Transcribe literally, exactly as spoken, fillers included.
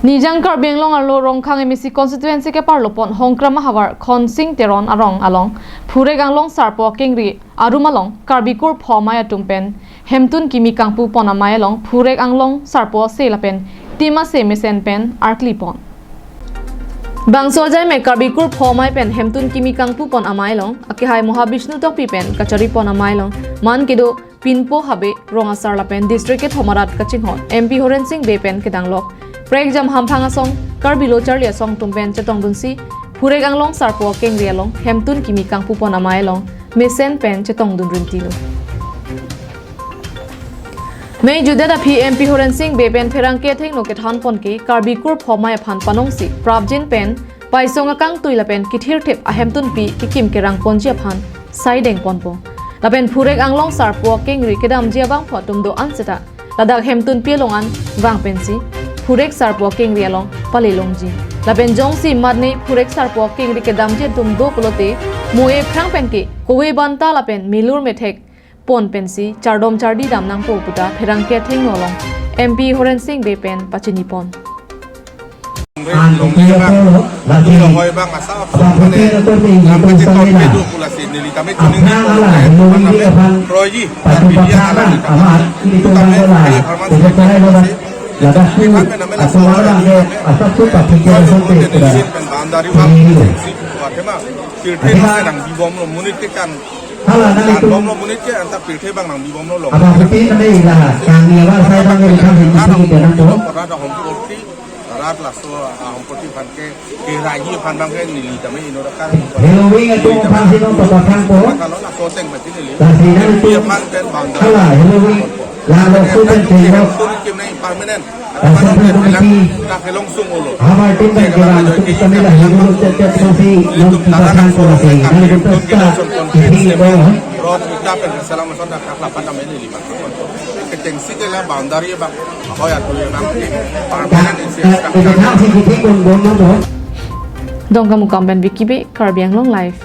Nijang Karbi Anglong arlo Rongkhang M A C constituency keparlo pon Hongkram ahavar Khonsing Teron arong along Phurek Anglong Sarpo Kengri arum along Karbi Kurpho Amei atum pen hemtun kimi kangpu pon amei along Phurek Anglong Sarpo ase lapen tim ase mesen pen arkli pon. Bangso ajai me Karbi Kurpho Amei pen hemtun kimi kangpu pon amei along akehai Mohabishnu Tokbi pen kachari pon amei along man kedo pinpo habe rong asar lapen district kethom arat kachinghon M P Horen Sing Bey pen kedanglok prekjam hamphang asong Karbi lo charli asong atum pen chetongdunsi Phurek Anglong Sarpo Kengri along hemtun kimi kangpu pon amei along mesen pen chetongdun rintilo. Mei jutdet aphi M P Horen Sing Bey pen pherangke athengno kethan pon ke Karbi Kurpho Amei aphan panongsi prapjin pen paisong akangtui lapen kithirthip ahemtunpi kekim kerang ponji aphan saideng ponpo. Lapen Phurek Anglong Sarpo Kengri kedamji abangphu atum do-an seta ladak hemtunpi along an vang pensi Phurek Sarpo Kengri along pale longji. Lapen jongsi mat ne Phurek Sarpo Kengri kedamji atum do pulote mo-e aphrang pen ke kove banta lapen milur methek pon pensi chardom chardi dam nangpo puta pherangke athengno along M P Horen Sing Bey pen pachini pon. Longri abang, longri abang, asa apot mane, lampe cheton kedo pulasi neli tame tuning di pon, mane kroiji, tapi dia alam di kamar, itu tame, eh, farmasi, ladak tu, atau orang dia asap tu tapi dia sampai ke dalam. Boundary wall, si, kuat tema, pirthe nang bibomlo, monit ke kan, hala, nang itu. Bomlo monit ke, anta pirthe abang nang bibomlo long. Apa putih nang ila, kang ni awal saya bang ini kan ini kita nang tu. Rat asompoti, rat laso, ah, asompoti aphan ke, keraiji aphan abang ke neli tame inut akar. Halloween itu aphan sino papa kang po. Kalau laso seng berarti neli. Tapi nang itu. Dia aphan pen boundary. Hala, Halloween. Lalu sudah tengok. Permanent. Asal pun komiti. Hama tim dan kira untuk kami lah hidup setiap sesi yang kita sangkut lagi. Dan kita suka isi itu. Kechengsi ke la boundary abang. Hoya tu abang. Permanent isi. Kita sih kita pun bono. Dongkamukam pen Vicky Bey, Karbi Anglong Live.